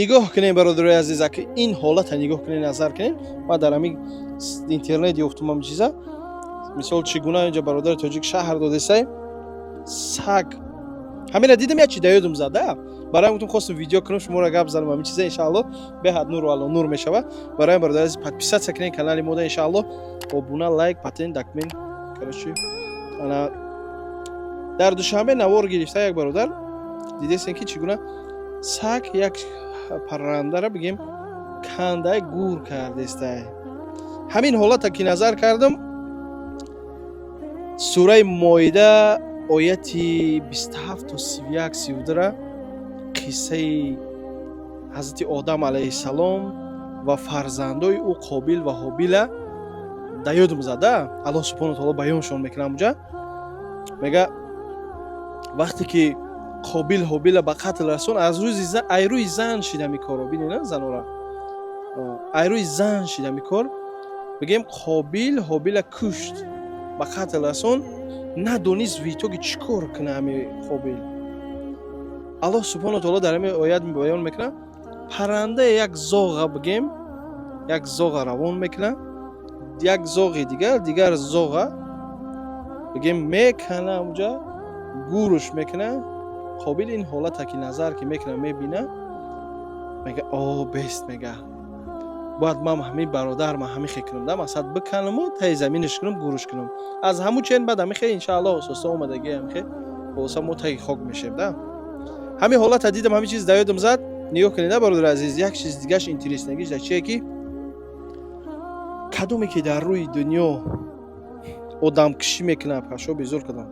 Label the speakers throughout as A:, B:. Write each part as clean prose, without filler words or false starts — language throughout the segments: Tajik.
A: Нигоҳ кунем, бародарои азиз, аки ин ҳолата нигоҳ кунем, назар кунем. Ман дар ҳамин интернет ёфтум ҳамин чиза. Мисол, чӣ гуна инҷа бародари тоҷик шаҳр додесай саг. Ҳамина дидам, як чи да ёдум зада. Барои гуфтам, хостум видео кунам, шуморо гап занам ҳамин чиза. Иншаалло, беҳад нуру ало нур мешава. Барои бародари азиз, подписаться кунем канали мода, иншаалло, обуна, лайк, патент, документ. Короче, ана дар Душанбе навор гирифта як бародар. Дидесен, ки чӣ гуна саг як паррандара, бигем, кандай гур кардестай. Ҳамин ҳолата ки назар кардам, сураи Моида, ояти 27 то 31, 32-ра, қиссаи ҳазрати Одам алайҳиссалом ва фарзандои ӯ Қобил ва Ҳобила да ёдум зада. Аллоҳ субҳону таоло баёншон мекунад. Ҳамуҷа мега, вақте ки Қобил Ҳобила ба қатл расон, аз рӯзи ай рӯи зан шид ҳами корро. Бинед, занора, ай рӯи зан шид ҳами кор. Бигем, Қобил Ҳобила кушт, ба қатл расон, надонист в итоге чӣ кор куна ҳами Қобил. Аллоҳ субҳону таоло дар ҳамин оят баён мекунад, паррандае, як зоға, бигем, як зоға равон мекунад, як зоғи дигар зоға, бигем, мекана, ҳамуҷа гӯруш мекуна. Қобил ин ҳолата ки назар ки мекуна, мебина, мега: «О, бест», мега, «бояд ман ҳамин бародар ман ҳамин хе кунам да, мақсад, биканаму таи заминаш кунам, гӯруш кунам». Аз ҳамун чен баъд ҳамин хе, иншаалло, ососта омадаги, ҳамин хе хулоса мо таги хок мешем да. Ҳамин ҳолата дидам, ҳамин чиз да ёдам зад. Нигоҳ кунед, бародари азиз, як чиз дигаш интересный гиш дар чие, ки кадоме ки дар рӯи дунё одамкушӣ мекунад, пашо безор кардам,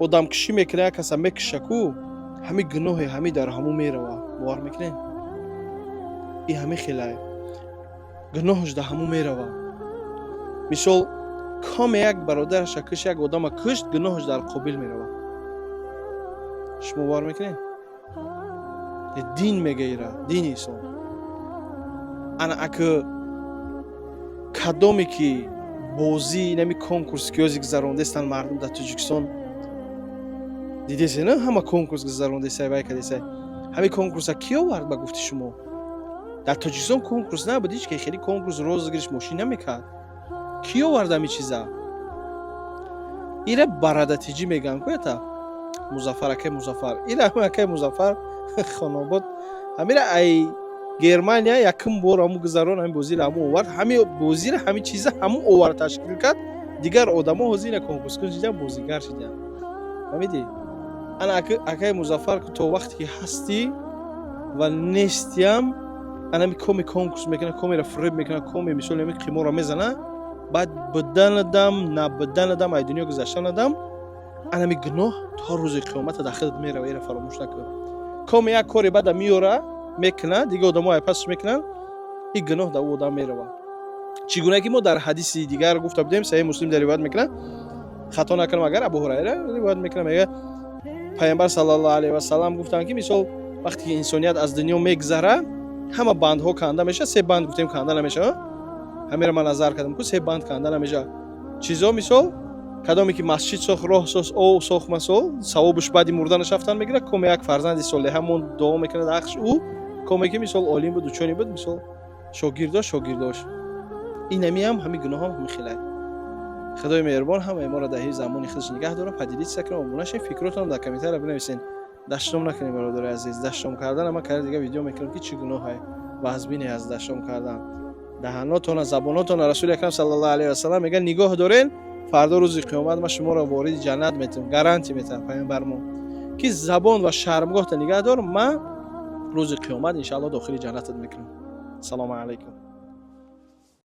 A: одамкушӣ мекунад, як каса мекуша ку, ҳамин гуноҳе ҳамин дар ҳамун мерава. Бовар мекунед? И ҳамин хелае гуноҳаш дар ҳамун мерава. Мисол, коме як бародараша кушт, як одама кушт, гуноҳаш дар Қобил мерава. Шумо бовар мекунед? Дин мега, дини ислом. Ана ака, кадоме ки бозӣ, инами конкурс ки ҳозир гузарондестанд мардум дар Тоҷикистон, дидесе на, ҳама конкурс гузарондесай, вай кадесай. Ҳамин конкурса ки овард, ба гуфти шумо? Дар Тоҷикистон конкурс набуд, ҳеҷ ки хеле конкурс, розыгрыш мошин намекард. Ки овард ҳамин чиза? Ира барадатиҷӣ мегӯянд ку, ята Музаффар, акай Музаффар, ира акай Музаффар Хонобод, ҳамира ай Германия якум бор ҳамун гузарон, ҳамин бозиро ҳамун овард, ҳамин бозиро, ҳамин чиза ҳамун овард, ташкил кард. Дигар одамо ҳозир ина конкурскун шидан, бозигар шидан. Фаҳмидӣ? Ана акай Музаффар, то вақте ки ҳастӣ ва нестиам, анами коми конкурс мекунад, комера фиреб мекунад, коме, мисол, ами қиморро мезана, баъд буданадам, набуданадам, ай дунё гузаштанадам, анами гуноҳ то рӯзи қиёмата дар худат мерава. Ира фаромӯш накун. Коме як кори бада меёра, мекунад, дигар одамо ай пасш мекунанд, ин гуноҳ дар ӯ одам мерава. Чӣ гуна ки мо дар ҳадиси дигар гуфта будем, Саҳеҳи Муслим дар ривоят мекунад, хато накунам агар, Абу Ҳурайра ривоят мекунад, мега, Пайғамбар саллаллоҳу алайҳи васалам гуфтанд, ки мисол, вақте ки инсоният аз дунё мегзара, ҳама бандҳо канда мешавад. Се банд гуфтем, канда намешавад. Ҳамеро ман назар кардам ку, се банд канда намешавад. Чизо, мисол, кадоме ки масҷид сохт, роҳ сохт, ов сохт, масол, савобаш баъди мурданаш рафтан мегирад. Коме як фарзанди солеҳа мон, дуо мекунад ақш ӯ. Коме ки, мисол, олим буд, учёный буд, мисол, шогирдош. Инамиам ҳамин гуноҳам ҳамин хелай. Худои меҳрубон ҳамаи моро дар ҳифзи амони худаш нигаҳ дорад. Поделиться кунем, обуна шем, фикротонам дар комментария бинависен. Даштном накунем, бародари азиз. Даштном кардан, ман кари дига видео мекунам, ки чӣ гуноҳе вазбине аз даштном кардан. Даҳанотона, забонотона, Расули акрам саллаллоҳу алайҳи васалам мегӯяд: «Нигоҳ дорен, фардо рӯзи қиёмат ман шуморо вориди ҷаннат метавам». Гарантия метавам пайғамбармо, ки забон ва шармгоҳта нигаҳ дор, ман рӯзи қиёмат, иншаалло, дохили ҷаннатат мекунам. Салому алайкум.